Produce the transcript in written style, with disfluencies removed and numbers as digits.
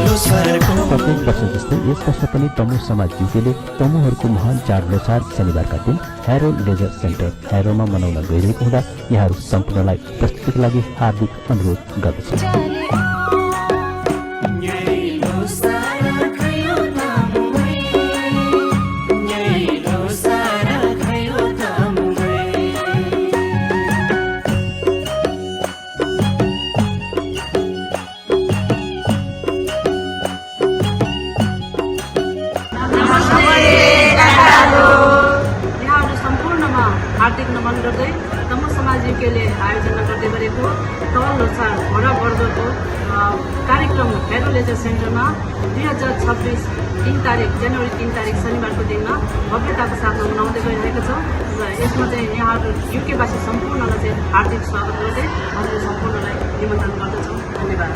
प्रत्येक वर्ष जस्तै यस वर्ष पनि तमु समाज युकेले तमुहरूको महान चाड लोसार शनिबारका दिन हेरो लेजर सेन्टर हेरोमा मनाउन गइरहेको हुँदा यहाँहरू सम्पूर्णलाई प्रस्तुतिका लागि हार्दिक अनुरोध गर्दछु। हार्दिक नमन गर्दै तमु समाज युकेले आयोजना गर्दै गरेको तौल लोसार घोडा वर्गको कार्यक्रम हेरो लेजर सेन्टरमा 2026 जनवरी 3 तारिक शनिबारको दिनमा भव्यताको साथमा मनाउँदै गइरहेको छ र यसमा चाहिँ यहाँहरू युकेवासी सम्पूर्णलाई चाहिँ हार्दिक स्वागत गर्दै हजुर सम्पूर्णलाई निमन्त्रण गर्दछौँ। धन्यवाद।